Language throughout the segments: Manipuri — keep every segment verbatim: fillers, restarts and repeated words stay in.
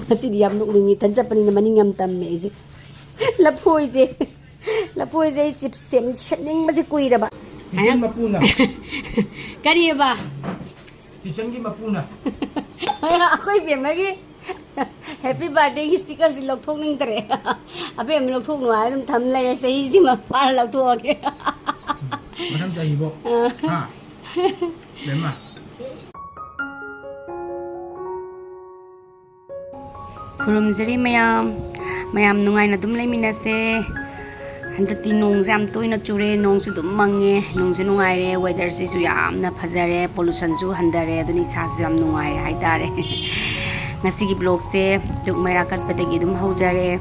ꯉꯁꯤꯗꯤ ꯌꯥꯝ ꯅꯣꯛꯅꯤꯡꯉꯤ, ꯏꯊꯟ ꯆꯠꯄꯅꯤꯅ ꯃꯅꯤꯡ ꯌꯥꯝ ꯇꯝꯃꯦ ꯑꯩꯁꯦ꯫ ꯂꯐꯣꯏꯁꯦ, ꯂꯐꯣꯏꯁꯦ ꯑꯩ ꯆꯤꯞꯁ ꯁꯦꯝ-, ꯁꯦꯝꯅꯤꯡꯕꯁꯦ ꯀꯨꯏꯔꯕ꯫ ꯀꯤꯆꯟ ꯃꯄꯨꯅ꯫ ꯀꯔꯤꯑꯕ? ꯀꯤꯆꯟꯒꯤ ꯃꯄꯨꯅ꯫ ꯑꯩꯈꯣꯏ ꯕꯦꯝꯃꯒꯤ ꯍꯦꯄꯤ ꯕꯥꯔꯗꯦꯒꯤ ꯁ꯭ꯇꯤꯀꯔꯁꯤ ꯂꯧꯊꯣꯛꯅꯤꯡꯗ꯭ꯔꯦ꯫ ꯑꯕꯦꯝꯃ ꯂꯧꯊꯣꯛꯅꯨ ꯍꯥꯏ ꯑꯗꯨꯝ ꯊꯝ ꯂꯩꯔꯦ꯫ ꯆꯍꯤꯁꯤꯃ ꯐꯥꯔ ꯂꯧꯊꯣꯛꯑꯒꯦ꯫ ꯃꯊꯪ ꯆꯍꯤꯕꯣ꯫ ꯑꯥ꯫ ꯍꯥ? ꯕꯦꯝꯃ꯫ ꯈꯨꯔꯨꯝꯖꯔꯤ ꯃꯌꯥꯝ꯫ ꯃꯌꯥꯝ ꯅꯨꯡꯉꯥꯏꯅ ꯑꯗꯨꯝ ꯂꯩꯃꯤꯟꯅꯁꯦ꯫ ꯍꯟꯗꯛꯇꯤ ꯅꯣꯡꯁꯦ ꯌꯥꯝ ꯇꯣꯏꯅ ꯆꯨꯔꯦ, ꯅꯣꯡꯁꯨ ꯑꯗꯨꯝ ꯃꯪꯉꯦ, ꯅꯨꯡꯁꯨ ꯅꯨꯡꯉꯥꯏꯔꯦ, weatherꯁꯤꯁꯨ ꯌꯥꯝꯅ ꯐꯖꯔꯦ, pollutionꯁꯨ ꯍꯟꯊꯔꯦ, ꯑꯗꯨꯅ ꯏꯁꯥꯁꯨ ꯌꯥꯝ ꯅꯨꯡꯉꯥꯏꯔꯦ ꯍꯥꯏꯇꯥꯔꯦ꯫ ꯉꯁꯤꯒꯤ vlogꯁꯦ ꯗꯨꯛ ꯃꯩꯔꯥ ꯀꯠꯄꯗꯒꯤ ꯑꯗꯨꯝ ꯍꯧꯖꯔꯦ꯫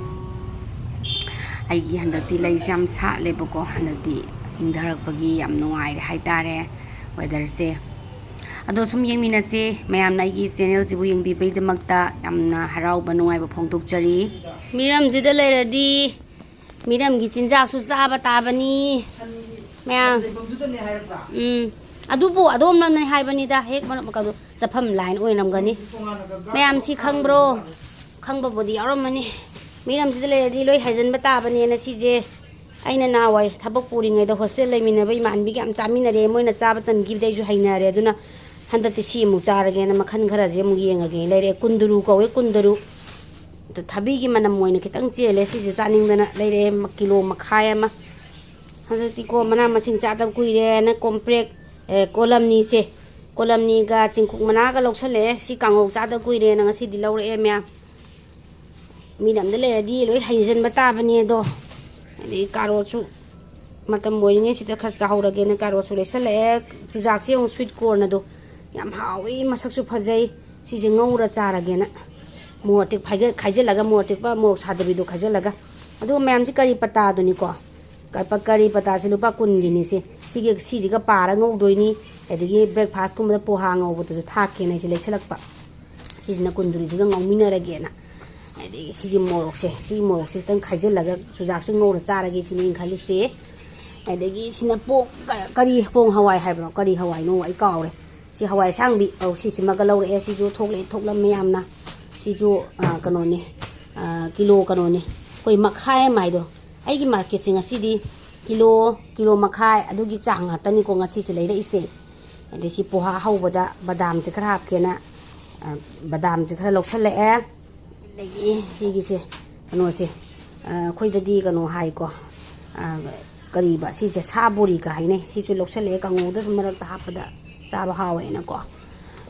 ꯑꯩꯒꯤ ꯍꯟꯗꯛꯇꯤ ꯂꯩꯁꯦ ꯌꯥꯝ ꯁꯥꯠꯂꯦꯕꯀꯣ, ꯍꯟꯗꯛꯇꯤ ꯏꯪꯊꯔꯛꯄꯒꯤ ꯌꯥꯝ ꯅꯨꯡꯉꯥꯏꯔꯦ ꯍꯥꯏꯇꯥꯔꯦ weatherꯁꯦ꯫ ꯑꯗꯣ ꯁꯨꯝ ꯌꯦꯡꯃꯤꯟꯅꯁꯦ, ꯃꯌꯥꯝꯅ ꯑꯩꯒꯤ channelꯁꯤꯕꯨ ꯌꯦꯡꯕꯤꯕꯒꯤꯗꯃꯛꯇ ꯌꯥꯝꯅ ꯍꯔꯥꯎꯕ ꯅꯨꯡꯉꯥꯏꯕ ꯐꯣꯡꯗꯣꯛꯆꯔꯤ꯫ ꯃꯤꯔꯝꯁꯤꯗ ꯂꯩꯔꯗꯤ ꯃꯤꯔꯝꯒꯤ ꯆꯤꯟꯖꯥꯛꯁꯨ ꯆꯥꯕ ꯇꯥꯕꯅꯤ꯫ ꯃꯌꯥꯝ꯫ ꯂꯩꯐꯝꯗꯨꯗꯅꯦ ꯍꯥꯏꯔꯛꯄ꯭ꯔꯥ? ꯎꯝ꯫ ꯑꯗꯨꯕꯨ ꯑꯗꯣꯝꯅꯅꯦ ꯍꯥꯏꯕꯅꯤꯗ, ꯍꯦꯛ ꯃꯔꯛ ꯀꯩꯅꯣ ꯆꯠꯐꯝ line ꯑꯣꯏꯔꯝꯒꯅꯤ꯫ ꯇꯣꯉꯥꯟꯅ ꯒ-, ꯒ-, ꯃꯌꯥꯝ ꯁꯤ ꯈꯪꯕ꯭ꯔꯣ? ꯈꯪꯕꯕꯨꯗꯤ ꯌꯥꯎꯔꯝꯃꯅꯤ꯫ ꯃꯤꯔꯝꯁꯤꯗ ꯂꯩꯔꯗꯤ ꯂꯣꯏ ꯍꯥꯏꯖꯟꯕ ꯇꯥꯕꯅꯦꯅ ꯁꯤꯁꯦ ꯑꯩꯅ ꯅꯍꯥꯟꯋꯥꯏ ꯊꯕꯛ ꯄꯨꯔꯤꯉꯩꯗ hostel ꯂꯩꯃꯤꯟꯅꯕ ꯏꯃꯥꯟꯅꯕꯤꯒ ꯌꯥꯝ ꯆꯥꯃꯤꯟꯅꯔꯦ꯫ ꯃꯣꯏꯅ ꯆꯥꯕ ꯇꯟꯈꯤꯕꯗꯩ ꯑꯩꯁꯨ ꯍꯩꯅꯔꯦ꯫ ꯑꯗꯨꯅ ꯍꯟꯗꯛꯇꯤ ꯁꯤ ꯑꯃꯨꯛ ꯆꯥꯔꯒꯦꯅ ꯃꯈꯜ ꯈꯔꯁꯦ ꯑꯃꯨꯛ ꯌꯦꯡꯉꯒꯦ꯫ ꯂꯩꯔꯛꯑꯦ, ꯀꯨꯟꯗꯔꯨ ꯀꯧꯋꯦ, ꯀꯨꯟꯗꯔꯨ꯫ ꯑꯗꯣ ꯊꯕꯤꯒꯤ ꯃꯅꯝ ꯑꯣꯏꯅ ꯈꯤꯇꯪ ꯆꯦꯜꯂꯦ꯫ ꯁꯤꯁꯦ ꯆꯥꯅꯤꯡꯗꯅ ꯂꯩꯔꯛꯑꯦ, ꯃ-, ꯀꯤꯂꯣ ꯃꯈꯥꯏ ꯑꯃ꯫ ꯍꯟꯗꯛꯇꯤꯀꯣ ꯃꯅꯥ ꯃꯁꯤꯡ ꯆꯥꯗꯕ ꯀꯨꯏꯔꯦꯅ ꯀꯣꯝꯄ꯭ꯔꯦꯛ, ꯑꯦ, ꯀꯣꯂꯝꯅꯤꯁꯦ, ꯀꯣꯂꯝꯅꯤꯒ ꯆꯤꯡꯀꯨꯞ ꯃꯅꯥꯒ ꯂꯧꯁꯜꯂꯛꯑꯦ꯫ ꯁꯤ ꯀꯥꯡꯍꯧ ꯆꯥꯗꯕ ꯀꯨꯏꯔꯦꯅ ꯉꯁꯤꯗꯤ ꯂꯧꯔꯛꯑꯦ ꯃꯌꯥꯝ꯫ ꯃꯤ ꯂꯝꯗ ꯂꯩꯔꯗꯤ ꯂꯣꯏ ꯍꯩꯖꯟꯕ ꯇꯥꯕꯅꯦ ꯑꯗꯣ꯫ ꯑꯗꯩ ꯀꯥꯔꯣꯠꯁꯨ ꯃꯇꯝ ꯑꯣꯏꯔꯤꯉꯩꯁꯤꯗ ꯈꯔ ꯆꯥꯍꯧꯔꯒꯦꯅ ꯀꯥꯔꯣꯠꯁꯨ ꯂꯩꯁꯜꯂꯛꯑꯦ꯫ ꯆꯨꯖꯥꯛꯁꯦ ꯌꯦꯡꯉꯨ, sweet corn ꯑꯗꯣ ꯌꯥꯝ ꯍꯥꯎꯋꯤ, ꯃꯁꯛꯁꯨ ꯐꯖꯩ꯫ ꯁꯤꯁꯦ ꯉꯧꯔ ꯆꯥꯔꯒꯦꯅ ꯃꯣꯔꯣꯛ ꯑꯇꯦꯛ ꯐꯥꯏꯒ-, ꯈꯥꯏꯖꯤꯜꯂꯒ, ꯃꯣꯔꯣꯛ ꯑꯇꯦꯛꯄ, ꯃꯣꯔꯣꯛ ꯁꯥꯗꯕꯤꯗꯣ ꯈꯥꯏꯖꯤꯜꯂꯒ꯫ ꯑꯗꯨꯒ ꯃꯌꯥꯝꯁꯤ ꯀꯔꯤ ꯄꯇꯥꯗꯨꯅꯤꯀꯣ꯫ ꯀ-, ꯄ-, ꯀꯔꯤ ꯄꯇꯥꯁꯦ ꯂꯨꯄꯥ ꯀꯨꯟꯒꯤꯅꯤ ꯁꯤ꯫ ꯁꯤꯒ, ꯁꯤꯁꯤꯒ ꯄꯥꯔ ꯉꯧꯗꯣꯏꯅꯤ꯫ ꯑꯗꯒꯤ breakfastꯀꯨꯝꯕꯗ ꯄꯣꯍꯥ ꯉꯧꯕꯗꯁꯨ ꯊꯥꯛꯀꯦꯅ ꯑꯩꯁꯦ ꯂꯩꯁꯜꯂꯛꯄ꯫ ꯁꯤꯁꯤꯅ ꯀꯨꯟꯗꯨꯔꯤꯁꯤꯒ ꯉꯧꯃꯤꯟꯅꯔꯒꯦꯅ꯫ ꯑꯗꯒꯤ ꯁꯤꯒꯤ ꯃꯣꯔꯣꯛꯁꯦ, ꯁꯤꯒꯤ ꯃꯣꯔꯣꯛꯁꯦ ꯈꯤꯇꯪ ꯈꯥꯏꯖꯤꯜꯂꯒ ꯆꯨꯖꯥꯛꯁꯦ ꯉꯧꯔ ꯆꯥꯔꯒꯦ ꯁꯤꯅꯤ ꯑꯩꯅ ꯈꯜꯂꯤꯁꯦ꯫ ꯑꯗꯒꯤ ꯁꯤꯅ ꯄꯣꯡ-, ꯀ-, ꯀꯔꯤ ꯄꯣꯡ ꯍꯋꯥꯏ ꯍꯥꯏꯕꯅꯣ? ꯀꯔꯤ ꯍꯋꯥꯏꯅꯣ? ꯑꯩ ꯀꯥꯎꯔꯦ꯫ ꯁꯤ ꯍꯋꯥꯏ ꯑꯁꯥꯡꯕꯤ, ꯑꯧ, ꯁꯤꯁꯤꯃꯒ ꯂꯧꯔꯛꯑꯦ꯫ ꯁꯤꯁꯨ ꯊꯣꯛꯂꯛꯑꯦ, ꯊꯣꯛꯂꯝꯃꯦ ꯌꯥꯝꯅ꯫ ꯁꯤꯁꯨ, ꯑ, ꯀꯩꯅꯣꯅꯤ, ꯑ, ꯀꯤꯂꯣ ꯀꯩꯅꯣꯅꯤ, ꯑꯩꯈꯣꯏ ꯃꯈꯥꯏ ꯑꯃ ꯍꯥꯏꯗꯣ꯫ ꯑꯩꯒꯤ ꯃꯥꯔꯀꯦꯠꯁꯦ ꯉꯁꯤꯗꯤ ꯀꯤꯂꯣ, ꯀꯤꯂꯣ ꯃꯈꯥꯏ ꯑꯗꯨꯒꯤ ꯆꯥꯡ ꯉꯥꯛꯇꯅꯤꯀꯣ ꯉꯁꯤꯁꯦ ꯂꯩꯔꯛꯏꯁꯦ꯫ ꯑꯗꯩ ꯁꯤ ꯄꯣꯍꯥ ꯍꯧꯕꯗ ꯕꯗꯥꯝꯁꯦ ꯈꯔ ꯍꯥꯞꯀꯦꯅ, ꯑ, ꯕꯗꯥꯝꯁꯦ ꯈꯔ ꯂꯧꯁꯜꯂꯛꯑꯦ꯫ ꯑꯗꯒꯤ ꯁꯤꯒꯤꯁꯦ, ꯀꯩꯅꯣꯁꯦ, ꯑ, ꯑꯩꯈꯣꯏꯗꯗꯤ ꯀꯩꯅꯣ ꯍꯥꯏꯀꯣ, ꯑ, ꯀꯔꯤꯕ ꯁꯤꯁꯦ, ꯁꯥ ꯕꯣꯔꯤꯒ ꯍꯥꯏꯅꯩ꯫ ꯁꯤꯁꯨ ꯂꯧꯁꯜꯂꯛꯑꯦ, ꯀꯥꯡꯉꯧꯗ ꯁꯨꯝ ꯃꯔꯛꯇ ꯍꯥꯞꯄꯗ ꯆꯥꯕ ꯍꯥꯎꯋꯦꯅꯀꯣ꯫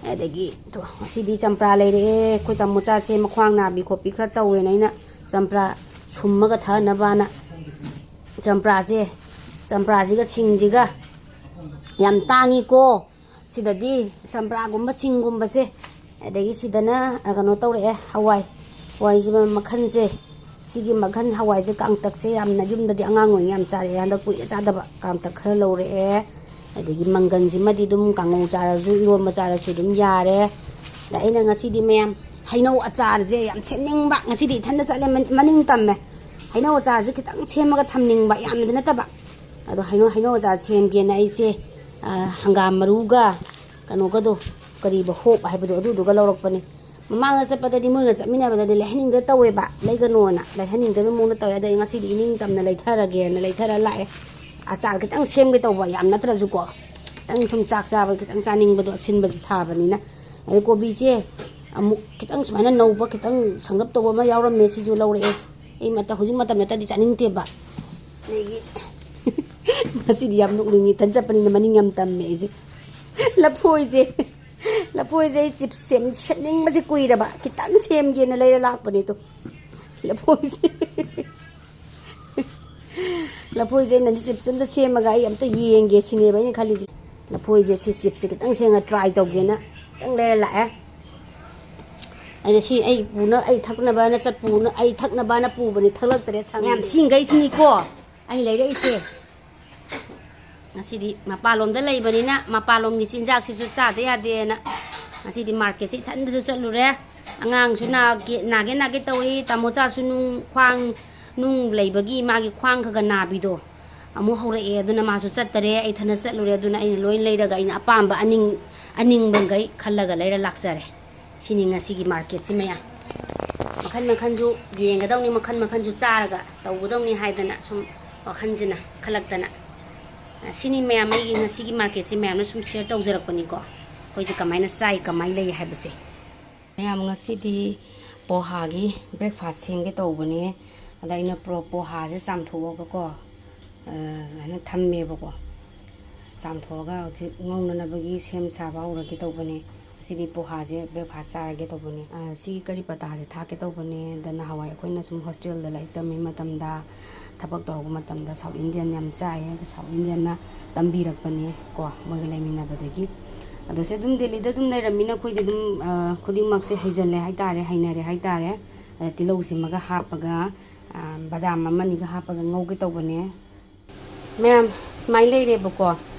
ꯑꯗꯒꯤ ꯇꯣ, ꯉꯁꯤꯗꯤ ꯆꯝꯄ꯭ꯔꯥ ꯂꯩꯔꯛꯑꯦ꯫ ꯑꯩꯈꯣꯏ ꯇꯥꯃꯣꯆꯥꯁꯦ ꯃꯈ꯭ꯋꯥꯡ ꯅꯥꯕꯤ ꯈꯣꯠꯄꯤ ꯈꯔ ꯇꯧꯋꯦꯅ ꯑꯩꯅ ꯆꯝꯄ꯭ꯔꯥ ꯁꯨꯝꯃꯒ ꯊꯛꯅꯕꯅ ꯆꯝꯄ꯭ꯔꯥꯁꯦ, ꯆꯝꯄ꯭ꯔꯥꯁꯤꯒ ꯁꯤꯡꯁꯤꯒ ꯌꯥꯝ ꯇꯥꯡꯉꯤꯀꯣ꯫ ꯁꯤꯗꯗꯤ ꯆꯝꯄ꯭ꯔꯥꯒꯨꯝꯕ, ꯁꯤꯡꯒꯨꯝꯕꯁꯦ꯫ ꯑꯗꯒꯤ ꯁꯤꯗꯅ, ꯑ, ꯀꯩꯅꯣ ꯇꯧꯔꯛꯑꯦ, ꯍꯋꯥꯏ, ꯍꯋꯥꯏꯁꯦ ꯃꯈꯜꯁꯦ, ꯁꯤꯒꯤ ꯃꯈꯜ ꯍꯋꯥꯏꯁꯦ ꯀꯥꯡꯇꯛꯁꯦ ꯌꯥꯝꯅ ꯌꯨꯝꯗꯗꯤ ꯑꯉꯥꯡ ꯑꯣꯏꯔꯤꯉꯩ ꯌꯥꯝ ꯆꯥꯔꯛꯑꯦ, ꯍꯟꯗꯛ ꯀꯨꯏꯔꯦ ꯆꯥꯗꯕ꯫ ꯀꯥꯡꯇꯛ ꯈꯔ ꯂꯧꯔꯛꯑꯦ꯫ ꯑꯗꯒꯤ ꯃꯪꯒꯟꯁꯤꯃꯗꯤ ꯑꯗꯨꯝ ꯀꯥꯡꯉꯧ ꯆꯥꯔꯁꯨ, ꯏꯔꯣꯟꯕ ꯆꯥꯔꯁꯨ ꯑꯗꯨꯝ ꯌꯥꯔꯦ꯫ ꯑꯗ ꯑꯩꯅ ꯉꯁꯤꯗꯤ ꯃꯌꯥꯝ ꯍꯩꯅꯧ ꯑꯆꯥꯔꯁꯦ ꯌꯥꯝ ꯁꯦꯝꯅꯤꯡꯕ꯫ ꯉꯁꯤꯗꯤ ꯏꯊꯟꯗ ꯆꯠꯂꯦ, ꯃꯅꯤꯡ ꯇꯝꯃꯦ꯫ ꯍꯩꯅꯧ ꯑꯆꯥꯔꯁꯦ ꯈꯤꯇꯪ ꯁꯦꯝꯃꯒ ꯊꯝꯅꯤꯡꯕ, ꯌꯥꯝꯅꯗꯤ ꯅꯠꯇꯕ꯫ ꯑꯗꯣ ꯍꯩꯅꯧ, ꯍꯩꯅꯧ ꯑꯆꯥꯔ ꯁꯦꯝꯒꯦꯅ ꯑꯩꯁꯦ, ꯑ, ꯍꯪꯒꯥꯝ ꯃꯔꯨꯒ ꯀꯩꯅꯣꯒꯗꯣ, ꯀꯔꯤꯕ, ꯍꯣꯞ ꯍꯥꯏꯕꯗꯣ, ꯑꯗꯨꯗꯨꯒ ꯂꯧꯔꯛꯄꯅꯦ꯫ ꯃꯃꯥꯡꯗ ꯆꯠꯄꯗꯗꯤ ꯃꯣꯏꯒ ꯆꯠꯃꯤꯟꯅꯕꯗꯗꯤ ꯂꯩꯍꯟꯅꯤꯡꯗ ꯇꯧꯋꯦꯕ, ꯂꯩꯒꯅꯣꯅ, ꯂꯩꯍꯟꯅꯤꯡꯗꯕ ꯃꯑꯣꯡꯗ ꯇꯧꯋꯦ꯫ ꯑꯗꯩ ꯉꯁꯤꯗꯤ ꯏꯅꯤꯡ ꯇꯝꯅ ꯂꯩꯊꯔꯒꯦꯅ ꯂꯩꯊꯔ ꯂꯥꯛꯑꯦ꯫ ꯑꯆꯥꯔ ꯈꯤꯇꯪ ꯁꯦꯝꯒꯦ ꯇꯧꯕ, ꯌꯥꯝ ꯅꯠꯇ꯭ꯔꯁꯨꯀꯣ, ꯈꯤꯇꯪ ꯁꯨꯝ ꯆꯥꯛ ꯆꯥꯕ ꯈꯤꯇꯪ ꯆꯥꯅꯤꯡꯕꯗꯣ, ꯑꯁꯤꯟꯕꯁꯦ ꯁꯥꯕꯅꯤꯅ꯫ ꯑꯗꯩ ꯀꯣꯕꯤꯁꯦ ꯑꯃꯨꯛ ꯈꯤꯇꯪ ꯁꯨꯃꯥꯏꯅ ꯅꯧꯕ, ꯈꯤꯇꯪ ꯁꯪꯂꯞ ꯇꯧꯕ ꯑꯃ ꯌꯥꯎꯔꯝꯃꯦ, ꯁꯤꯁꯨ ꯂꯧꯔꯛꯑꯦ꯫ ꯑꯩ ꯃꯇꯝ, ꯍꯧꯖꯤꯛ ꯃꯇꯝ ꯅꯠꯇꯗꯤ ꯆꯥꯅꯤꯡꯗꯦꯕ꯫ ꯑꯗꯒꯤ ꯉꯁꯤꯗꯤ ꯌꯥꯝ ꯅꯣꯛꯅꯤꯡꯉꯤ, ꯏꯊꯟ ꯆꯠꯄꯅꯤꯅ ꯃꯅꯤꯡ ꯌꯥꯝ ꯇꯝꯃꯦ ꯑꯩꯁꯦ꯫ ꯂꯐꯣꯏꯁꯦ, ꯂꯐꯣꯏꯁꯦ ꯑꯩ ꯆꯤꯞꯁ ꯁꯦꯝ-, ꯁꯦꯝꯅꯤꯡꯕꯁꯦ ꯀꯨꯏꯔꯕ, ꯈꯤꯇꯪ ꯁꯦꯝꯒꯦꯅ ꯂꯩꯔ ꯂꯥꯛꯄꯅꯦ ꯑꯗꯣ꯫ ꯂꯐꯣꯏꯁꯦ꯫ ꯂꯐꯣꯏꯁꯦ ꯑꯩꯅ ꯆꯤꯞꯁ ꯑꯝꯇ ꯁꯦꯝꯃꯒ ꯑꯩ ꯑꯝꯇ ꯌꯦꯡꯒꯦ ꯁꯤꯅꯦꯕ ꯑꯩꯅ ꯈꯜꯂꯤꯁꯦ꯫ ꯂꯐꯣꯏꯁꯦ ꯁꯤ ꯆꯤꯞꯁꯁꯦ ꯈꯤꯇꯪ ꯁꯦꯝꯃꯒ ꯇ꯭ꯔꯥꯏ ꯇꯧꯒꯦꯅ ꯈꯤꯇꯪ ꯂꯩꯔ ꯂꯥꯛꯑꯦ꯫ ꯑꯩꯅ ꯁꯤ ꯑꯩ ꯄꯨꯅ-, ꯑꯩ ꯊꯛꯅꯕꯅ ꯆꯠꯄꯨꯅ-, ꯑꯩ ꯊꯛꯅꯕꯅ ꯄꯨꯕꯅꯤ, ꯊꯛꯂꯛꯇ꯭ꯔꯦ꯫ ꯁꯪ-, ꯃꯌꯥꯝ ꯁꯤꯡꯈꯩꯁꯤꯅꯤꯀꯣ ꯑꯩ ꯂꯩꯔꯛꯏꯁꯦ꯫ ꯉꯁꯤꯗꯤ ꯃꯄꯥꯟꯂꯣꯝꯗ ꯂꯩꯕꯅꯤꯅ ꯃꯄꯥꯟꯂꯣꯝꯒꯤ ꯆꯤꯟꯖꯥꯛꯁꯤꯁꯨ ꯆꯥꯗ ꯌꯥꯗꯦꯅ ꯉꯁꯤꯗꯤ ꯃꯥꯔꯀꯦꯠꯁꯦ ꯏꯊꯟꯗꯁꯨ ꯆꯠꯂꯨꯔꯦ꯫ ꯑꯉꯥꯡꯁꯨ ꯅꯥꯒꯦ, ꯅꯥꯒꯦ ꯅꯥꯒꯦ ꯇꯧꯏ꯫ ꯇꯥꯃꯣꯆꯥꯁꯨ ꯅꯨꯡ, ꯈ꯭ꯋꯥꯡ ꯅꯨꯡ ꯂꯩꯕꯒꯤ ꯃꯥꯒꯤ ꯈ꯭ꯋꯥꯡ ꯈꯔ ꯈꯔ ꯅꯥꯕꯤꯗꯣ ꯑꯃꯨꯛ ꯍꯧꯔꯛꯑꯦ꯫ ꯑꯗꯨꯅ ꯃꯥꯁꯨ ꯆꯠꯇꯔꯦ, ꯑꯩ ꯏꯊꯟꯗ ꯆꯠꯂꯨꯔꯦ꯫ ꯑꯗꯨꯅ ꯑꯩꯅ ꯂꯣꯏ ꯂꯩꯔꯒ ꯑꯩꯅ ꯑꯄꯥꯝꯕ ꯑꯅꯤꯡ-, ꯑꯅꯤꯡꯕꯈꯩ ꯈꯜꯂꯒ ꯂꯩꯔ ꯂꯥꯛꯆꯔꯦ꯫ ꯁꯤꯅꯤ ꯉꯁꯤꯒꯤ ꯃꯥꯔꯀꯦꯠꯁꯤ ꯃꯌꯥꯝ꯫ ꯃꯈꯟ ꯃꯈꯟꯁꯨ ꯌꯦꯡꯒꯗꯧꯅꯤ, ꯃꯈꯟ ꯃꯈꯟꯁꯨ ꯆꯥꯔꯒ ꯇꯧꯒꯗꯧꯅꯤ ꯍꯥꯏꯗꯅ ꯁꯨꯝ ꯋꯥꯈꯜꯁꯤꯅ ꯈꯜꯂꯛꯇꯅ꯫ ꯑ, ꯁꯤꯅꯤ ꯃꯌꯥꯝ ꯑꯩꯒꯤ ꯉꯁꯤꯒꯤ ꯃꯥꯔꯀꯦꯠꯁꯤ ꯃꯌꯥꯝꯅ ꯁꯨꯝ ꯁꯤꯌꯔ ꯇꯧꯖꯔꯛꯄꯅꯤꯀꯣ꯫ ꯑꯩꯈꯣꯏꯁꯦ ꯀꯃꯥꯏꯅ ꯆꯥꯏ, ꯀꯃꯥꯏꯅ ꯂꯩ ꯍꯥꯏꯕꯁꯦ꯫ ꯃꯌꯥꯝ ꯉꯁꯤꯗꯤ ꯄꯣꯍꯥꯒꯤ ꯕ꯭ꯔꯦꯛꯐꯥꯁ ꯁꯦꯝꯒꯦ ꯇꯧꯕꯅꯦ꯫ ꯑꯗ ꯑꯩꯅ ꯄ꯭ꯔꯣ-, ꯄꯣꯍꯥꯁꯦ ꯆꯥꯝꯊꯣꯛꯑꯒꯀꯣ, ꯑ, ꯁꯨꯃꯥꯏꯅ ꯊꯝꯃꯦꯕꯀꯣ꯫ ꯆꯥꯝꯊꯣꯛꯑꯒ ꯍꯧꯖꯤꯛ ꯉꯧꯅꯅꯕꯒꯤ ꯁꯦꯝ ꯁꯥꯕ ꯍꯧꯔꯒꯦ ꯇꯧꯕꯅꯦ꯫ ꯉꯁꯤꯗꯤ ꯄꯣꯍꯥꯁꯦ ꯕ꯭ꯔꯦꯛꯐꯥꯁ ꯆꯥꯔꯒꯦ ꯇꯧꯕꯅꯦ꯫ ꯑ, ꯁꯤꯒꯤ ꯀꯔꯤ ꯄꯇꯥꯁꯦ ꯊꯥꯛꯀꯦ ꯇꯧꯕꯅꯦ꯫ ꯑꯗ ꯅꯍꯥꯟꯋꯥꯏ ꯑꯩꯈꯣꯏꯅ ꯁꯨꯝ ꯍꯣꯁꯇꯦꯜꯗ ꯂꯥꯏꯔꯤꯛ ꯇꯝꯃꯤ ꯃꯇꯝꯗ, ꯊꯕꯛ ꯇꯧꯔꯛꯄ ꯃꯇꯝꯗ ꯁꯥꯎꯠ ꯏꯟꯗꯤꯌꯟ ꯌꯥꯝ ꯆꯥꯏꯌꯦ꯫ ꯑꯗ ꯁꯥꯎꯠ ꯏꯟꯗꯤꯌꯟꯅ ꯇꯝꯕꯤꯔꯛꯄꯅꯦ ꯀꯣ, ꯃꯣꯏꯒ ꯂꯩꯃꯤꯟꯅꯕꯗꯒꯤ꯫ ꯑꯗꯣ ꯁꯤ ꯑꯗꯨꯝ ꯗꯦꯜꯂꯤꯗ ꯑꯗꯨꯝ ꯂꯩꯔꯝꯃꯤꯅ ꯑꯩꯈꯣꯏꯗꯤ ꯑꯗꯨꯝ, ꯑ, ꯈꯨꯗꯤꯡꯃꯛꯁꯦ ꯍꯩꯖꯜꯂꯦ ꯍꯥꯏꯇꯥꯔꯦ, ꯍꯩꯅꯔꯦ ꯍꯥꯏꯇꯥꯔꯦ꯫ ꯑꯗ ꯇꯤꯜꯍꯧꯁꯤꯃꯒ ꯍꯥꯞꯄꯒ, ꯑ, ꯕꯗꯥꯝ ꯑꯃꯅꯤꯒ ꯍꯥꯞꯄꯒ ꯉꯧꯒꯦ ꯇꯧꯕꯅꯦ꯫ ꯃꯌꯥꯝ, ꯁꯨꯃꯥꯏꯅ ꯂꯩꯔꯦꯕꯀꯣ꯫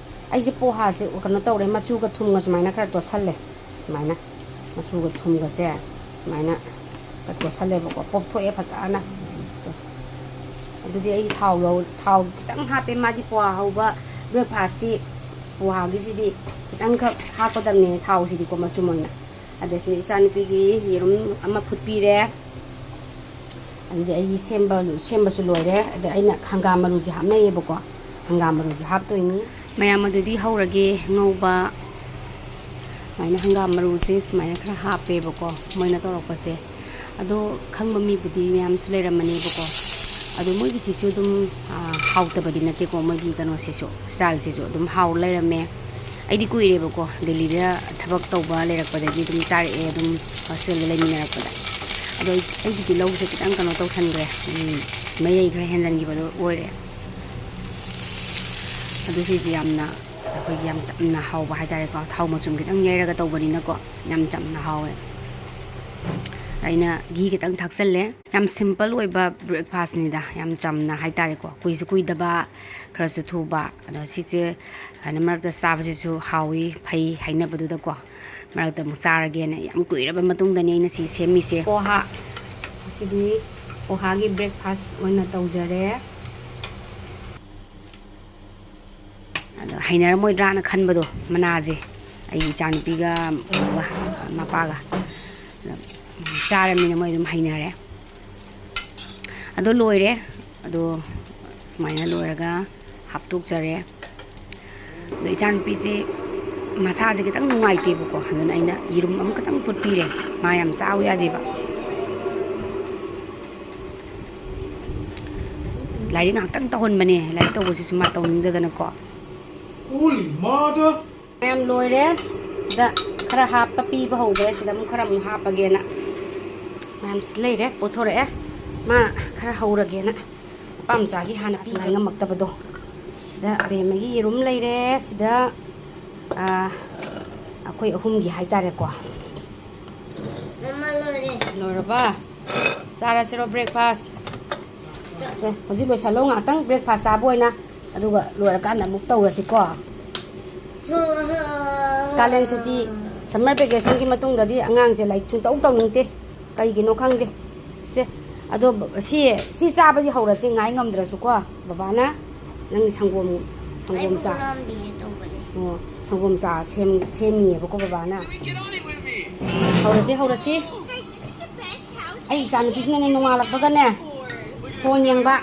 ꯑꯩꯁꯦ ꯄꯣꯍꯥꯁꯦ ꯀꯩꯅꯣ ꯇꯧꯔꯦ, ꯃꯆꯨꯒ ꯊꯨꯝꯒ ꯁꯨꯃꯥꯏꯅ ꯈꯔ ꯇꯣꯠꯁꯜꯂꯦ꯫ ꯁꯨꯃꯥꯏꯅ ꯃꯆꯨꯒ ꯊꯨꯝꯒꯁꯦ ꯁꯨꯃꯥꯏꯅ ꯈꯔ ꯇꯣꯠꯁꯜꯂꯦꯕꯀꯣ, ꯄꯣꯞꯊꯣꯛꯑꯦ ꯐꯖꯅ꯫ ꯑꯗꯨꯗꯤ ꯑꯩ ꯊꯥꯎ ꯂꯧ-, ꯊꯥꯎ ꯈꯤꯇꯪ ꯍꯥꯞꯄꯦ, ꯃꯥꯗꯤ ꯄꯣꯍꯥ ꯍꯧꯕ ꯕ꯭ꯔꯦꯛꯐꯥꯁꯇꯤ, ꯄꯣꯍꯥꯒꯤꯁꯤꯗꯤ ꯈꯤꯇꯪꯈꯛ ꯍꯥꯞꯀꯗꯕꯅꯦ ꯊꯥꯎꯁꯤꯗꯤꯀꯣ, ꯃꯆꯨꯝ ꯑꯣꯏꯅ꯫ ꯑꯗ ꯁꯤ ꯏꯆꯥꯅꯨꯄꯤꯒꯤ ꯌꯦꯔꯨꯝ ꯑꯃ ꯐꯨꯠꯄꯤꯔꯦ꯫ ꯑꯗꯨꯗꯤ ꯑꯩꯒꯤ ꯁꯦꯝꯕ, ꯁꯦꯝꯕꯁꯨ ꯂꯣꯏꯔꯦ꯫ ꯑꯗ ꯑꯩꯅ ꯍꯪꯒꯥꯝ ꯃꯔꯨꯁꯦ ꯍꯥꯞꯅꯩꯌꯦꯕꯀꯣ, ꯍꯪꯒꯥꯝ ꯃꯔꯨꯁꯦ ꯍꯥꯞꯇꯣꯏꯅꯤ꯫ ꯃꯌꯥꯝ ꯑꯗꯨꯗꯤ ꯍꯧꯔꯒꯦ ꯉꯧꯕ꯫ ꯁꯨꯃꯥꯏꯅ ꯍꯪꯒꯥꯝ ꯃꯔꯨꯁꯦ ꯁꯨꯃꯥꯏꯅ ꯈꯔ ꯍꯥꯞꯄꯦꯕꯀꯣ, ꯃꯣꯏꯅ ꯇꯧꯔꯛꯄꯁꯦ꯫ ꯑꯗꯣ ꯈꯪꯕ ꯃꯤꯕꯨꯗꯤ ꯃꯌꯥꯝꯁꯨ ꯂꯩꯔꯝꯃꯅꯦꯕꯀꯣ꯫ ꯑꯗꯣ ꯃꯣꯏꯒꯤꯁꯤꯁꯨ ꯑꯗꯨꯝ, ꯑ, ꯍꯥꯎꯇꯕꯗꯤ ꯅꯠꯇꯦꯀꯣ, ꯃꯣꯏꯒꯤ ꯀꯩꯅꯣꯁꯤꯁꯨ, ꯏꯁꯇꯥꯏꯜꯁꯤꯁꯨ ꯑꯗꯨꯝ ꯍꯥꯎ ꯂꯩꯔꯝꯃꯦ꯫ ꯑꯩꯗꯤ ꯀꯨꯏꯔꯦꯕꯀꯣ, ꯗꯦꯜꯂꯤꯗ ꯊꯕꯛ ꯇꯧꯕ ꯂꯩꯔꯛꯄꯗꯒꯤ ꯑꯗꯨꯝ ꯆꯥꯔꯛꯑꯦ, ꯑꯗꯨꯝ ꯍꯣꯁꯇꯦꯜꯗ ꯂꯩꯃꯤꯟꯅꯔꯛꯄꯗ꯫ ꯑꯗꯣ ꯑꯩ, ꯑꯩꯒꯤ ꯇꯤꯜꯍꯧꯁꯦ ꯈꯤꯇꯪ ꯀꯩꯅꯣ ꯇꯧꯁꯟꯈ꯭ꯔꯦ, ꯎꯝ, ꯃꯌꯥꯏ ꯈꯔ ꯍꯦꯟꯖꯟꯈꯤꯕꯗꯣ ꯑꯣꯏꯔꯦ꯫ ꯑꯗꯨ ꯁꯤꯁꯦ ꯌꯥꯝꯅ, ꯑꯩꯈꯣꯏꯒꯤ ꯌꯥꯝ ꯆꯝꯅ ꯍꯥꯎꯕ ꯍꯥꯏꯇꯥꯔꯦꯀꯣ, ꯊꯥꯎ ꯃꯆꯨꯝ ꯈꯤꯇꯪ ꯌꯩꯔꯒ ꯇꯧꯕꯅꯤꯅꯀꯣ, ꯌꯥꯝ ꯆꯝꯅ ꯍꯥꯎꯋꯦ꯫ ꯑꯩꯅ ꯘꯤ ꯈꯤꯇꯪ ꯊꯥꯛꯆꯜꯂꯦ꯫ ꯌꯥꯝ ꯁꯤꯝꯄꯜ ꯑꯣꯏꯕ ꯕ꯭ꯔꯦꯛꯐꯥꯁꯅꯤꯗ, ꯌꯥꯝ ꯆꯝꯅ ꯍꯥꯏꯇꯥꯔꯦꯀꯣ, ꯀꯨꯏꯁꯨ ꯀꯨꯏꯗꯕ, ꯈꯔꯁꯨ ꯊꯨꯕ꯫ ꯑꯗꯣ ꯁꯤꯁꯦ ꯁꯨꯃꯥꯏꯅ ꯃꯔꯛꯇ ꯆꯥꯕꯁꯤꯁꯨ ꯍꯥꯎꯏ, ꯐꯩ ꯍꯥꯏꯅꯕꯗꯨꯗꯀꯣ, ꯃꯔꯛꯇ ꯑꯃꯨꯛ ꯆꯥꯔꯒꯦꯅ ꯌꯥꯝ ꯀꯨꯏꯔꯕ ꯃꯇꯨꯡꯗꯅꯤ ꯑꯩꯅ ꯁꯤ ꯁꯦꯝꯃꯤꯁꯦ꯫ ꯄꯣꯍꯥ, ꯁꯤꯗꯤ ꯄꯣꯍꯥꯒꯤ ꯕ꯭ꯔꯦꯛꯐꯥꯁ ꯑꯣꯏꯅ ꯇꯧꯖꯔꯦ꯫ ꯑꯗꯣ ꯍꯩꯅꯔꯝꯃꯣꯏꯗ꯭ꯔꯥꯅ ꯈꯟꯕꯗꯣ, ꯃꯅꯥꯁꯦ ꯑꯩ ꯏꯆꯥꯅꯨꯄꯤꯒ ꯀꯩꯅꯣꯒ, ꯃꯄꯥꯒ꯫ ꯑꯗ ꯆꯥꯔꯃꯤꯅ ꯃꯣꯏ ꯑꯗꯨꯝ ꯍꯩꯅꯔꯦ꯫ ꯑꯗꯣ ꯂꯣꯏꯔꯦ꯫ ꯑꯗꯣ ꯁꯨꯃꯥꯏꯅ ꯂꯣꯏꯔꯒ ꯍꯥꯞꯇꯣꯛꯆꯔꯦ꯫ ꯑꯗꯣ ꯏꯆꯥꯅꯨꯄꯤꯁꯦ ꯃꯁꯥꯁꯦ ꯈꯤꯇꯪ ꯅꯨꯡꯉꯥꯏꯇꯦꯕꯀꯣ, ꯑꯗꯨꯅ ꯑꯩꯅ ꯌꯦꯔꯨꯝ ꯑꯃꯈꯛꯇꯪ ꯐꯨꯠꯄꯤꯔꯦ꯫ ꯃꯥ ꯌꯥꯝ ꯆꯥꯎ ꯌꯥꯗꯦꯕ꯫ ꯂꯥꯏꯔꯤꯛ ꯉꯥꯛꯇꯪ ꯇꯧꯍꯟꯕꯅꯦ꯫ ꯂꯥꯏꯔꯤꯛ ꯇꯧꯕꯁꯤꯁꯨ ꯃꯥ ꯇꯧꯅꯤꯡꯗꯗꯅꯀꯣ꯫ ꯃꯌꯥꯝ ꯂꯣꯏꯔꯦ꯫ ꯁꯤꯗ ꯈꯔ ꯍꯥꯞꯄ ꯄꯤꯕ ꯍꯧꯈ꯭ꯔꯦ꯫ ꯁꯤꯗ ꯑꯃꯨꯛ ꯈꯔ ꯑꯃꯨꯛ ꯍꯥꯞꯄꯒꯦꯅ꯫ ꯃꯌꯥꯝꯁꯤ ꯂꯩꯔꯦ, ꯄꯣꯠꯊꯣꯔꯛꯑꯦ꯫ ꯃꯥ ꯈꯔ ꯍꯧꯔꯒꯦꯅ꯫ ꯅꯨꯄꯥ ꯃꯆꯥꯒꯤ ꯍꯥꯟꯅ ꯄꯤꯕ ꯉꯝꯃꯛꯇꯕꯗꯣ꯫ ꯁꯤꯗ ꯑꯕꯦꯝꯃꯒꯤ ꯌꯦꯔꯨꯝ ꯂꯩꯔꯦ꯫ ꯁꯤꯗ, ꯑꯥ, ꯑꯩꯈꯣꯏ ꯑꯍꯨꯝꯒꯤ ꯍꯥꯏꯇꯥꯔꯦꯀꯣ꯫ ꯃꯃꯥ, ꯂꯣꯏꯔꯦ꯫ ꯂꯣꯏꯔꯕ? ꯆꯥꯔꯁꯤꯔꯣ breakfast? ꯁꯦ, ꯍꯧꯖꯤꯛ ꯂꯣꯏꯁꯜꯂꯣ ꯉꯥꯛꯇꯪ breakfast ꯆꯥꯕ ꯑꯣꯏꯅ, ꯑꯗꯨꯒ ꯂꯣꯏꯔꯀꯥꯟꯗ ꯑꯃꯨꯛ ꯇꯧꯔꯁꯤꯀꯣ꯫ ꯀꯥꯂꯦꯟ ꯁꯨꯇꯤ, summer vacationꯒꯤ ꯃꯇꯨꯡꯗꯗꯤ ꯑꯉꯥꯡꯁꯦ ꯂꯥꯏꯔꯤꯛ ꯁꯨꯡꯇꯧ ꯇꯧꯅꯤꯡꯗꯦ꯫ ꯀꯩꯒꯤꯅꯣ ꯈꯪꯗꯦ꯫ ꯁꯦ, ꯑꯗꯣ ꯁꯤ, ꯁꯤ ꯆꯥꯕꯗꯤ ꯍꯧꯔꯁꯤ, ꯉꯥꯏ ꯉꯝꯗ꯭ꯔꯁꯨꯀꯣ꯫ ꯕꯕꯥꯅ ꯅꯪ ꯁꯪꯒꯣꯝ, ꯁꯪꯒꯣꯝ ꯑꯩꯕꯨ ꯆꯥ꯫ ꯍꯨꯔꯥꯟꯕꯤꯒꯦ ꯇꯧꯕꯅꯦ꯫ ꯑꯣ, ꯁꯪꯒꯣꯝ ꯆꯥ ꯁꯦꯝ-, ꯁꯦꯝꯃꯤꯑꯕꯀꯣ ꯕꯕꯥꯅ꯫ ꯍꯧꯔꯁꯤ, ꯍꯧꯔꯁꯤ꯫ ꯑꯩ ꯏꯆꯥꯅꯨꯄꯤꯁꯤꯅꯅꯦ, ꯅꯣꯡꯉꯥꯜꯂꯛꯄꯒꯅꯦ, phone ꯌꯦꯡꯕ꯫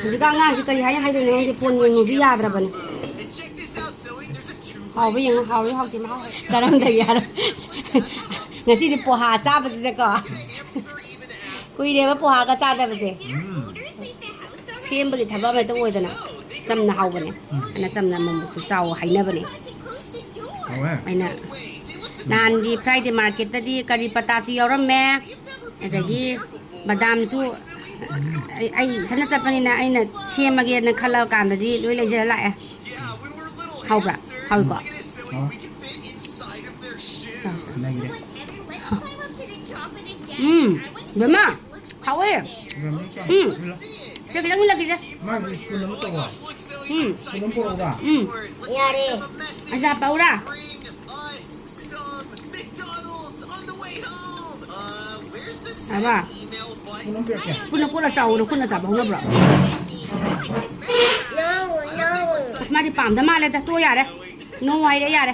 ꯍꯧꯖꯤꯛꯀꯥꯟ ꯑꯉꯥꯡꯁꯤ ꯀꯔꯤ ꯍꯥꯏ ꯍꯥꯏꯗꯣꯏꯅꯣ ꯈꯪꯗꯦ, phone ꯌꯦꯡꯉꯨꯁꯨ ꯌꯥꯗ꯭ꯔꯕꯅꯤ꯫ ꯍꯥꯎꯕ ꯌꯦꯡꯉꯨ, ꯍꯥꯎꯏ ꯍꯥꯎꯇꯦ ꯃꯍꯥꯎ ꯆꯥꯔꯝꯗ ꯌꯥꯔ-, ꯉꯁꯤꯗꯤ ꯄꯣꯍꯥ ꯆꯥꯕꯁꯤꯗꯀꯣ꯫ ꯀꯨꯏꯔꯦꯕ ꯄꯣꯍꯥꯒ ꯆꯥꯗꯕꯁꯦ꯫ ꯁꯦꯝꯕꯒꯤ ꯊꯕꯛ ꯑꯃ ꯍꯦꯛꯇ ꯑꯣꯏꯗꯅ꯫ ꯆꯝꯅ ꯍꯥꯎꯕꯅꯦ꯫ ꯑꯗꯨꯅ ꯆꯝꯅ ꯑꯃꯨꯛꯁꯨ ꯆꯥꯎ ꯍꯥꯏꯅꯕꯅꯦ꯫ ꯍꯥꯎꯋꯦ꯫ ꯑꯩꯅ ꯅꯍꯥꯟꯒꯤ Friday marketꯇꯗꯤ ꯀꯔꯤ ꯄꯇꯥꯁꯨ ꯌꯥꯎꯔꯝꯃꯦ, ꯑꯗꯒꯤ ꯕꯗꯥꯝꯁꯨ꯫ ꯑꯩ, ꯑꯩ ꯏꯊꯟꯇ ꯆꯠꯄꯅꯤꯅ ꯑꯩꯅ ꯁꯦꯝꯃꯒꯦꯅ ꯈꯜꯂ ꯀꯥꯟꯗꯗꯤ ꯂꯣꯏ ꯂꯩꯖꯔ ꯂꯥꯛꯑꯦ꯫ ꯍꯥꯎꯕ꯭ꯔꯥ? ꯍꯥꯎꯏꯀꯣ? ꯍꯥꯎꯋꯦ꯫ ꯆꯥꯎ, ꯆꯥꯎ꯫ ꯂꯩꯔꯦ꯫ ꯎꯝ, ꯕꯦꯝꯃ, ꯍꯥꯎꯋꯦ꯫ ꯎꯝ꯫ ꯁꯦ, ꯈꯤꯇꯪ ꯏꯜꯂꯛꯈꯤꯁꯦ꯫ ꯃꯥꯒꯤ spoon ꯑꯃ ꯇꯧꯔꯣ꯫ ꯎꯝ꯫ Spoon ꯑꯃ ꯄꯨꯔꯛꯎꯔꯥ? ꯎꯝ꯫ ꯌꯥꯔꯦ꯫ ꯑꯆꯥ ꯄꯧꯔꯥ? ꯑꯕ꯫ Spoon ꯑꯃ ꯄꯤꯔꯛꯀꯦ꯫ Spoonꯅ ꯀꯣꯠꯂ ꯆꯥꯎꯑꯣ, ꯅꯈꯨꯠꯅ ꯆꯥꯕ ꯍꯧꯅꯕ꯭ꯔꯣ? No, no꯫ ꯑꯁ, ꯃꯥꯗꯤ ꯄꯥꯝꯗ ꯃꯥꯜꯂꯦꯗ, ꯇꯣꯛꯑꯣ ꯌꯥꯔꯦ꯫ ꯅꯣ ꯍꯥꯏꯔꯦ ꯌꯥꯔꯦ꯫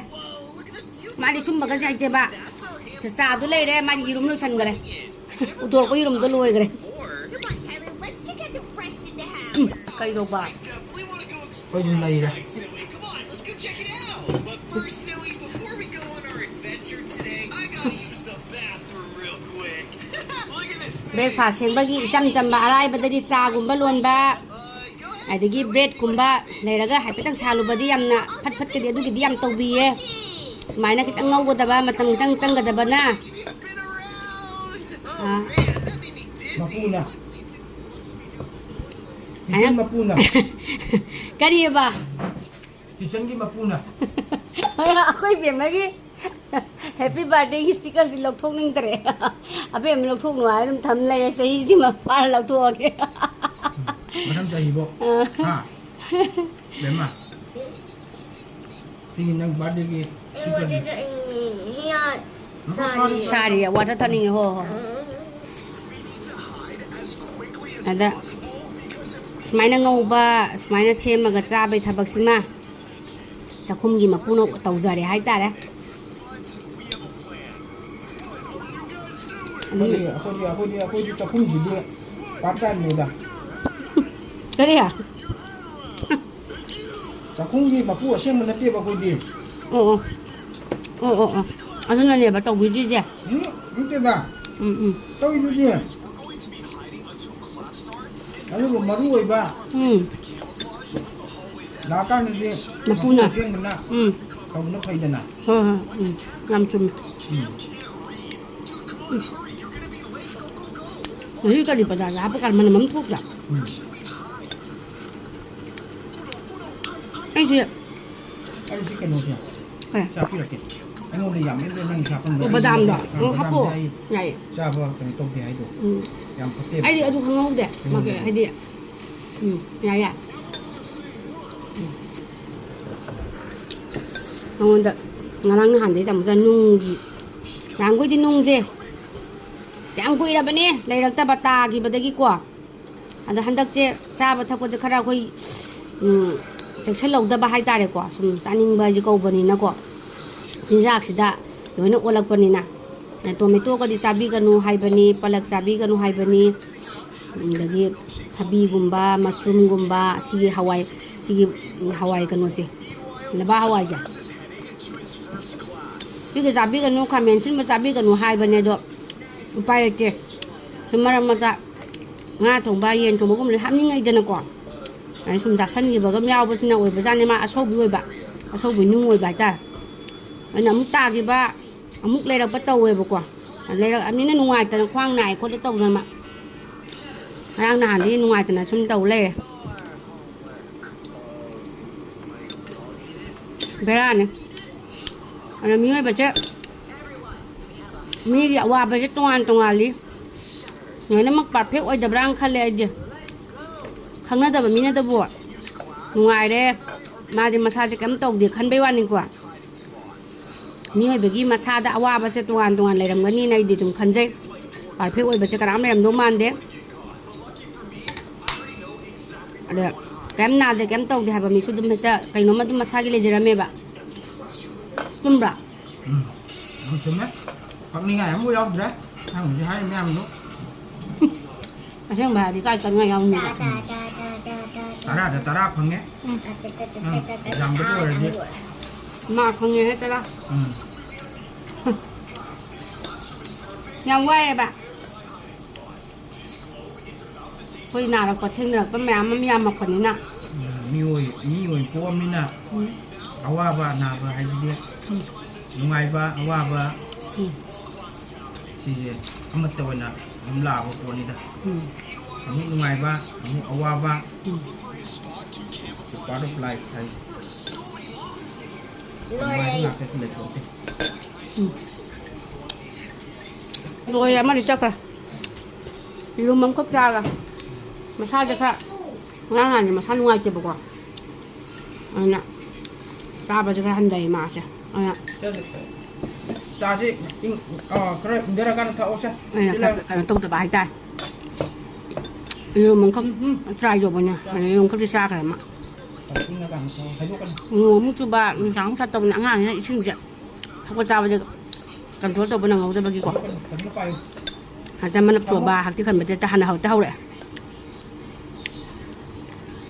ꯃꯥꯗꯤ ꯁꯨꯝꯕꯒꯁꯦ ꯍꯩꯇꯦꯕ꯫ ꯆꯥꯗꯣ ꯂꯩꯔꯦ, ꯃꯥꯗꯤ ꯌꯦꯔꯨꯝ ꯂꯣꯏꯁꯟꯈ꯭ꯔꯦ꯫ ꯎꯊꯣꯔꯛꯄ ꯌꯦꯔꯨꯝꯗꯣ ꯂꯣꯏꯈ꯭ꯔꯦ꯫ ꯎꯝ, ꯀꯩꯗꯧꯕ? ꯑꯩꯈꯣꯏꯗꯤ ꯂꯩꯔꯦ꯫ ꯕ꯭ꯔꯦꯛꯐꯥꯁ ꯁꯦꯝꯕꯒꯤ ꯏꯆꯝ ꯆꯝꯕ ꯑꯔꯥꯏꯕꯗꯗꯤ ꯆꯥꯒꯨꯝꯕ ꯂꯣꯟꯕ, ꯑꯗꯒꯤ ꯕ꯭ꯔꯦꯗꯀꯨꯝꯕ ꯂꯩꯔꯒ ꯍꯥꯏꯐꯦꯠꯇꯪ ꯁꯥꯜꯂꯨꯕꯗꯤ ꯌꯥꯝꯅ ꯐꯠ ꯐꯠꯀꯗꯤ ꯑꯗꯨꯒꯤꯗꯤ ꯌꯥꯝ ꯇꯧꯕꯤꯌꯦ꯫ ꯁꯨꯃꯥꯏꯅ ꯈꯤꯇꯪ ꯉꯧꯒꯗꯕ, ꯃꯇꯝ ꯈꯤꯇꯪ ꯆꯪꯒꯗꯕꯅ꯫ ꯑꯥ꯫ ꯃꯄꯨꯅ꯫ ꯀꯤꯆꯟ ꯃꯄꯨꯅ꯫ ꯀꯔꯤꯑꯕ? ꯀꯤꯆꯟꯒꯤ ꯃꯄꯨꯅ꯫ ꯑꯩꯈꯣꯏ ꯕꯦꯝꯃꯒꯤ ꯍꯦꯄꯤ ꯕꯥꯔꯗꯦꯒꯤ ꯁ꯭ꯇꯤꯀꯔꯁꯤ ꯂꯧꯊꯣꯛꯅꯤꯡꯗ꯭ꯔꯦ꯫ ꯑꯕꯦꯝꯃ ꯂꯧꯊꯣꯛꯅꯨ ꯍꯥꯏ ꯑꯗꯨꯝ ꯊꯝ ꯂꯩꯔꯦ꯫ ꯆꯍꯤꯁꯤꯃ ꯐꯥꯔ ꯂꯧꯊꯣꯛꯑꯒꯦ꯫ ꯃꯊꯪ ꯆꯍꯤꯕꯣ꯫ ꯑꯥ꯫ ꯍꯥ? ꯕꯦꯝꯃ꯫ ꯁꯤꯒꯤ ꯅꯪ ꯕꯥꯔꯗꯦꯒꯤ ꯁ꯭ꯇꯤꯀꯔꯁꯤ꯫ ꯁꯥꯔꯤ꯫ ꯁꯥꯔꯤ, ꯋꯥꯇꯔ ꯊꯛꯅꯤꯡꯉꯦ, ꯍꯣ, ꯍꯣ꯫ ꯑꯗ ꯁꯨꯃꯥꯏꯅ ꯉꯧꯕ, ꯁꯨꯃꯥꯏꯅ ꯁꯦꯝꯃꯒ ꯆꯥꯕꯩ ꯊꯕꯛꯁꯤꯃ ꯆꯥꯛꯈꯨꯝꯒꯤ ꯃꯄꯨꯅ ꯇꯧꯖꯔꯦ ꯍꯥꯏꯇꯥꯔꯦ꯫ ꯑꯗꯨꯅ ꯑꯩꯈꯣꯏꯗꯤ, ꯑꯩꯈꯣꯏꯗꯤ, ꯑꯩꯈꯣꯏꯗꯤ, ꯑꯩꯈꯣꯏꯗꯤ ꯆꯥꯛꯈꯨꯝꯁꯤꯗꯤ part time ꯅꯤꯗ꯫ ꯀꯔꯤ? ꯆꯥꯛꯈꯨꯝꯒꯤ ꯃꯄꯨ ꯑꯁꯦꯡꯕ ꯅꯠꯇꯦꯕ ꯑꯩꯈꯣꯏꯗꯤ꯫ ꯑꯣ, ꯑꯣ꯫ ꯑꯣ, ꯑꯣ, ꯑꯣ꯫ ꯑꯗꯨꯅꯅꯦꯕ ꯇꯧꯕꯤꯗ꯭ꯔꯤꯁꯦ꯫ ꯎꯝ, ꯅꯠꯇꯦꯕ꯫ ꯎꯝ, ꯎꯝ꯫ ꯇꯧꯔꯤꯗꯨꯗꯤ꯫ ꯑꯗꯨꯕꯨ ꯃꯔꯨ ꯑꯣꯏꯕ ꯎꯝ꯫ ꯂꯥꯛꯀꯥꯟꯗꯗꯤ ꯃꯄꯨꯅ꯫ ꯃꯄꯨ ꯑꯁꯦꯡꯕꯅ ꯎꯝ꯫ ꯇꯧꯕꯅ ꯐꯩꯗꯅ꯫ ꯍꯣꯏ, ꯍꯣꯏ, ꯎꯝ꯫ ꯌꯥꯝ ꯆꯨꯝꯃꯤ꯫ ꯎꯝ꯫ ꯎꯝ꯫ ꯉꯁꯤ ꯀꯔꯤ ꯕꯖꯥꯔꯗ ꯍꯥꯞꯄ ꯀꯥꯟꯗ ꯃꯅꯝ ꯑꯃ ꯊꯣꯛꯇ꯭ꯔꯥ? ꯎꯝ꯫ ꯑꯩꯁꯦ ꯑꯩꯁꯤ ꯀꯩꯅꯣꯁꯦ ꯀꯩ? ꯆꯥ ꯄꯤꯔꯛꯀꯦ꯫ ꯑꯩꯉꯣꯟꯗ ꯌꯥꯝꯃꯟꯗ꯭ꯔꯦ ꯅꯪ ꯆꯥ ꯄꯟꯕ꯫ ꯑꯣ, ꯕꯗꯥꯝꯗꯣ꯫ ꯑꯩ, ꯑ, ꯑꯣ, ꯍꯥꯞꯄꯣ꯫ ꯕꯗꯥꯝꯁꯦ ꯑꯩ ꯌꯥꯏꯌꯦ꯫ ꯆꯥꯕ ꯀꯩꯅꯣ ꯇꯧꯗꯦ ꯍꯥꯏꯗꯣ꯫ ꯎꯝ꯫ ꯌꯥꯝ ꯐꯠꯇꯦꯕ꯫ ꯑꯩꯗꯤ ꯑꯗꯨ ꯈꯪꯍꯧꯗꯦ꯫ ꯎꯝ꯫ ꯃꯥꯒꯤ ꯍꯥꯏꯗꯤ, ꯎꯝ, ꯌꯥꯏ, ꯌꯥꯏ꯫ ꯎꯝ꯫ ꯃꯉꯣꯟꯗ ꯉꯔꯥꯡ ꯅꯍꯥꯟꯗꯩ ꯇꯝꯕꯁꯦ ꯅꯨꯡꯒꯤ, ꯅꯍꯥꯟꯈꯣꯏꯗꯤ ꯅꯨꯡꯁꯦ ꯌꯥꯝ ꯀꯨꯏꯔꯕꯅꯦ ꯂꯩꯔꯛꯇꯕ, ꯇꯥꯈꯤꯕꯗꯒꯤꯀꯣ꯫ ꯑꯗ ꯍꯟꯗꯛꯁꯦ ꯆꯥꯕ ꯊꯛꯄꯁꯦ ꯈꯔ ꯑꯩꯈꯣꯏ, ꯎꯝ, ꯆꯦꯛꯁꯤꯜꯍꯧꯗꯕ ꯍꯥꯏꯇꯥꯔꯦꯀꯣ, ꯁꯨꯝ ꯆꯥꯅꯤꯡꯕ ꯍꯥꯏꯁꯦ ꯀꯧꯕꯅꯤꯅꯀꯣ, ꯆꯤꯟꯖꯥꯛꯁꯤꯗ ꯂꯣꯏꯅ ꯑꯣꯜꯂꯛꯄꯅꯤꯅ꯫ ꯇꯣꯃꯦꯇꯣꯒꯗꯤ ꯆꯥꯕꯤꯒꯅꯨ ꯍꯥꯏꯕꯅꯤ, ꯄꯂꯛ ꯆꯥꯕꯤꯒꯅꯨ ꯍꯥꯏꯕꯅꯤ, ꯑꯗꯒꯤ ꯊꯕꯤꯒꯨꯝꯕ, ꯃꯁꯔꯨꯝꯒꯨꯝꯕ, ꯁꯤꯒꯤ ꯍꯋꯥꯏ, ꯁꯤꯒꯤ ꯍꯋꯥꯏ ꯀꯩꯅꯣꯁꯦ, ꯂꯩꯕꯥꯛ ꯍꯋꯥꯏꯁꯦ, ꯁꯤꯒ ꯆꯥꯕꯤꯒꯅꯨ, ꯈꯥꯃꯦꯟ ꯑꯁꯤꯟꯕ ꯆꯥꯕꯤꯒꯅꯨ ꯍꯥꯏꯕꯅꯦ꯫ ꯑꯗꯣ ꯎꯄꯥꯏ ꯂꯩꯇꯦ꯫ ꯁꯨꯝ ꯃꯔꯛ ꯃꯔꯛꯇ ꯉꯥ ꯊꯣꯡꯕ, ꯌꯦꯟ ꯊꯣꯡꯕꯒꯨꯝꯕꯗꯤ ꯍꯥꯞꯅꯤꯡꯉꯩꯗꯅꯀꯣ꯫ ꯑꯗꯩ ꯁꯨꯝ ꯆꯥꯁꯟꯈꯤꯕꯒ ꯌꯥꯎꯕꯁꯤꯅ ꯑꯣꯏꯕꯖꯥꯠꯅꯤ꯫ ꯃꯥ ꯑꯁꯧꯕꯤ ꯑꯣꯏꯕ, ꯑꯁꯧꯕꯤ ꯅꯨꯡ ꯑꯣꯏꯕ ꯍꯥꯏꯇꯥꯔꯦ꯫ ꯑꯗꯨꯅ ꯑꯃꯨꯛ ꯇꯥꯈꯤꯕ, ꯑꯃꯨꯛ ꯂꯩꯔꯛꯄ ꯇꯧꯋꯦꯕꯀꯣ꯫ ꯂꯩꯔꯛꯑꯕꯅꯤꯅ ꯅꯨꯡꯉꯥꯏꯇꯅ, ꯈ꯭ꯋꯥꯡ ꯅꯥꯏ ꯈꯣꯠꯂꯦ ꯇꯧꯗꯅ ꯃꯥ ꯉꯔꯥꯡ ꯅꯍꯥꯟꯗꯒꯤ ꯅꯨꯡꯉꯥꯏꯇꯅ ꯁꯨꯝ ꯇꯧ ꯂꯩꯔꯦ꯫ ꯕꯦꯔꯥꯅꯤ꯫ ꯑꯗꯣ ꯃꯤꯑꯣꯏꯕꯁꯦ, ꯃꯤꯒꯤ ꯑꯋꯥꯕꯁꯦ ꯇꯣꯉꯥꯟ ꯇꯣꯉꯥꯜꯂꯤ꯫ ꯂꯣꯏꯅꯃꯛ ꯄꯥꯔꯐꯦꯛ ꯑꯣꯏꯗꯕ꯭ꯔꯥꯅ ꯈꯜꯂꯦ ꯑꯩꯗꯤ꯫ ꯈꯪꯅꯗꯕ ꯃꯤꯅꯗꯕꯨ ꯅꯨꯡꯉꯥꯏꯔꯦ, ꯃꯥꯗꯤ ꯃꯁꯥꯁꯦ ꯀꯩꯝ ꯇꯧꯗꯦ ꯈꯟꯕꯩ ꯋꯥꯅꯤꯀꯣ꯫ ꯃꯤꯑꯣꯏꯕꯒꯤ ꯃꯁꯥꯗ ꯑꯋꯥꯕꯁꯦ ꯇꯣꯉꯥꯟ ꯇꯣꯉꯥꯟ ꯂꯩꯔꯝꯒꯅꯤꯅ ꯑꯩꯗꯤ ꯑꯗꯨꯝ ꯈꯟꯖꯩ꯫ ꯄꯥꯔꯐꯦꯛ ꯑꯣꯏꯕꯁꯦ ꯀꯅꯥꯝ ꯂꯩꯔꯝꯗꯧ ꯃꯥꯟꯗꯦ꯫ ꯑꯗ ꯀꯩꯝ ꯅꯥꯗꯦ, ꯀꯩꯝ ꯇꯧꯗꯦ ꯍꯥꯏꯕ ꯃꯤꯁꯨ ꯑꯗꯨꯝ ꯍꯦꯛꯇ ꯀꯩꯅꯣꯝꯃ ꯑꯗꯨꯝ ꯃꯁꯥꯒꯤ ꯂꯩꯖꯔꯝꯃꯦꯕ꯫ ꯆꯨꯝꯕ꯭ꯔꯥ? ꯎꯝ꯫ ꯌꯥꯝ ꯆꯨꯝꯃꯦ꯫ ꯀꯛꯅꯤꯡꯉꯥꯏ ꯑꯃꯕꯨ ꯌꯥꯎꯗ꯭ꯔꯦ꯫ ꯅꯪ ꯍꯧꯖꯤꯛ ꯍꯥꯏꯔꯤ ꯃꯌꯥꯝꯗꯣ꯫ ꯑꯁꯦꯡꯕ ꯍꯥꯏꯔꯗꯤ ꯀꯥꯏ ꯀꯛꯅꯤꯡꯉꯥꯏ ꯌꯥꯎꯅꯤꯕ? ꯇꯔꯥꯗ ꯇꯔꯥ ꯐꯪꯉꯦ꯫ ꯎꯝ꯫ ꯅꯪ ꯑꯦꯛꯖꯥꯝꯗ ꯑꯣꯏꯔꯗꯤ꯫ ꯃꯥ ꯐꯪꯉꯦ ꯍꯦ ꯇꯔꯥ꯫ ꯎꯝ꯫ ꯌꯥꯝ ꯋꯥꯏꯑꯦꯕ꯫ ꯑꯩꯈꯣꯏ ꯅꯥꯔꯛꯄ ꯊꯦꯡꯅꯔꯛꯄ ꯃꯌꯥꯝ ꯑꯃ ꯌꯥꯝꯃꯛꯄꯅꯤꯅ꯫ ꯃꯤꯑꯣꯏ, ꯃꯤꯑꯣꯏ ꯄꯣꯛꯑꯃꯤꯅ ꯎꯝ꯫ ꯑꯋꯥꯕ ꯑꯅꯥꯕ ꯍꯥꯏꯁꯤꯗꯤ ꯎꯝ꯫ ꯅꯨꯡꯉꯥꯏꯕ, ꯑꯋꯥꯕ ꯎꯝ꯫ ꯁꯤꯁꯦ ꯑꯃꯠꯇ ꯑꯣꯏꯅ ꯑꯗꯨꯝ ꯂꯥꯛꯑꯕ ꯄꯣꯠꯅꯤꯗ꯫ ꯎꯝ꯫ ꯑꯃꯨꯛ ꯅꯨꯡꯉꯥꯏꯕ, ꯑꯃꯨꯛ ꯑꯋꯥꯕ꯫ ꯎꯝ꯫ It's part of life ꯍꯥꯏꯁꯦ꯫ ꯅꯨꯡꯉꯥꯏꯕ ꯉꯥꯛꯇꯁꯨ ꯂꯩꯄꯣꯟꯇꯦ꯫ ꯎꯝ꯫ ꯂꯣꯏꯔꯦ, ꯑꯃꯗꯤ ꯆꯠꯈ꯭ꯔꯦ꯫ ꯌꯦꯔꯨꯝ ꯑꯃꯈꯛ ꯆꯥꯔꯒ ꯃꯁꯥꯁꯦ ꯈꯔ, ꯉꯔꯥꯡ ꯅꯍꯥꯟꯁꯦ ꯃꯁꯥ ꯅꯨꯡꯉꯥꯏꯇꯦꯕꯀꯣ, ꯑꯗꯨꯅ ꯆꯥꯕꯁꯦ ꯈꯔ ꯍꯟꯊꯩ ꯃꯥꯁꯦ꯫ ꯑꯗꯨꯅ ꯆꯥꯁꯤ ꯏꯪ-, ꯑ, ꯈꯔ ꯏꯪꯊꯔꯀꯥꯟꯗ ꯊꯛꯑꯣꯁꯦ꯫ ꯑꯩꯅ ꯈꯔ ꯀꯩꯅꯣ ꯇꯧꯗꯕ ꯍꯥꯏꯇꯥꯔꯦ꯫ ꯌꯦꯔꯨꯝ ꯑꯃꯈꯛ ꯎꯝ, ꯎꯝ꯫ Try ꯇꯧꯕꯅꯦ꯫ ꯑꯗ ꯌꯦꯔꯨꯝ ꯈꯛꯇꯤ ꯆꯥꯈ꯭ꯔꯦ ꯃꯥ꯫ ꯅꯣꯡ ꯑꯃꯨꯛ ꯆꯨꯕ, ꯅꯨꯡꯁꯥ ꯑꯃꯨꯛ ꯁꯥ ꯇꯧꯕꯅꯤ꯫ ꯑꯉꯥꯡꯅꯤꯅ ꯏꯁꯤꯡꯁꯦ ꯊꯛꯄ ꯆꯥꯕꯁꯦ ꯀꯟꯇ꯭ꯔꯣꯜ ꯇꯧꯕ ꯅꯪꯍꯧꯗꯕꯒꯤꯀꯣ꯫ ꯍꯟꯗꯛ ꯃꯅꯞ ꯆꯣꯕ, ꯍꯛꯊꯤ ꯈꯟꯕꯗ ꯍꯥꯟꯅ ꯍꯧꯔꯛꯇ ꯍꯧꯔꯛꯑꯦ꯫